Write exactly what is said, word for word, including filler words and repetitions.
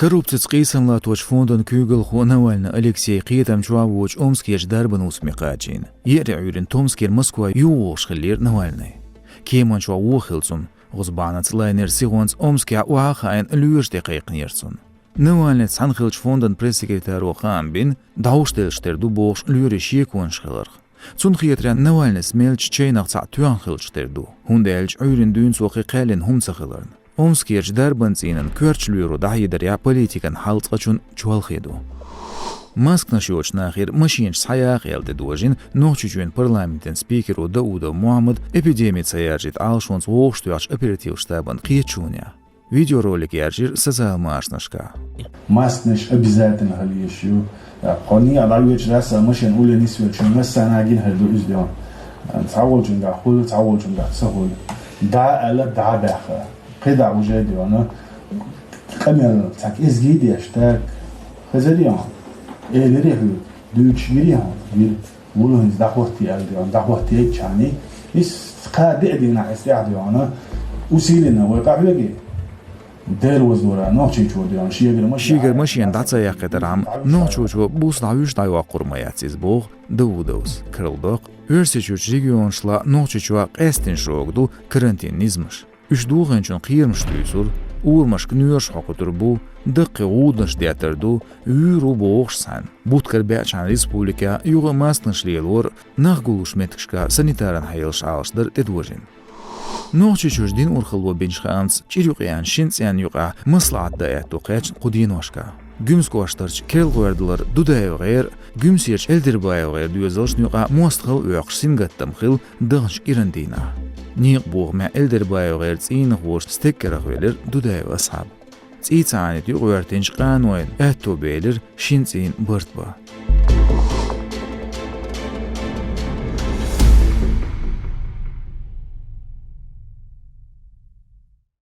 Коррупцица къийсам латточу фондан куьйгалхо Навальный Алексей кхетам чохь воцучу Омскерчу дарбан уьстагӀе кхачийна. Еарин Ӏуьйранна Томскера Москва юхавогӀуш хиллера Навальный. Кеман чохь вон хилла цунна, оцу бахьанца лайнера сихонца Омскехь охьа а хаийна, лоьраш тӀе кхайкхинера цунна. Навальныйца цхьаьна хиллачу фондан пресс-секретаро хаам бина, дӀовш деллаш тера ду бохуш, лоьрийн шеконаш хиларх. Цунна хетарехь, Навальныйс меллачу чайнах цхьаъ тоьхна хиллаш тера ду, хӀунда аьлча Ӏуьйранна дуьйна цо кхин кхаьллина хӀума ца хиларна. Омскерчу дарбан цӀийнан коьртачу лоьро дӀахьедарехь, политикан хьал цкъачунна чолхе ду. Масканаш йоцучу нахера машенаш схьаяккха аьлла тӀедожийна Нохчийчоьнан парламентан спикеро Даудов Мухьаммада, эпидеми ца яржийта Ӏалашонца вовшахтоьхначу оперативан штабан кхеташонехь. Видеоролик яржийра социал машанашкахь. Масканаш обязательно хила езаш ю. Кхо некъа дӀавоьдуш дац, машен улле нисвелчун массарна гина хир ду иза, дуьйна. Цхьаволчуьнгахь хуьлу, цхьаволчуьнгахь ца хуьлу. ДӀа аьлла, дӀа баьхна. КхидӀа уже, дуьйна, къамел цхьа кӀезиг деш, так, хезарий хьуна? Элира хьоьга, дуьйцуш гирий хьуна? Гира. Вуно хӀинца дӀахӀоттае аьлла, дуьйна, дӀахӀоттайча, иза кхаа-деа дийнахь иза тӀехь, дуьйна, усиленно вай къахьоьгий. Дела вазлора, Нохчийчоь, дуьйна, шегара машен, шегара машен дӀа ца яккхийтархьама, Нохчийчоь буса дӀавуьйш дӀайоккхур ма яц иза, боху Даудовс. Карладоккху, Оьрсийчуьрчу регионашлахь Нохчийчохь къаьсттина шога ду карантин низамаш. Уьш дохийначунна кхерамаш туьйсур, урамашка нуьйраш хьокхуьйтур бу, даккхий гӀуданаш деттар ду, вуьйр ву бохуш санна. Бутт кара баьччхьана республикехь юха а масканаш лелор, нах гуллуш меттигашкахь санитаран хьелаш Ӏалашдар тӀедожийна. Нохчийчуьрчу динан урхалло бинчу хаамца, чӀир юкъаяьхьна шина цӀенна юкъахь маслаӀат дан аьтто кхаьчна кху деношкахь. Гуьмсан кӀоштарчу Керла гӀоьрдалара Дудаева ГӀера, Гуьмсерчу Эльдербаева ГӀеран доьзалшна юкъахь мостагӀалла а оьккхуш сингаттам хилла даханчу кӀиран дийнахь. Некъан бохамехь, Эльдербаева ГӀеран цӀийнах волчу стегарах велира Дудаева Асхьаб. ЦӀий ца Ӏанийтина юкъагӀоьртинчу къанойн аьтто белира шина цӀийн барт бан.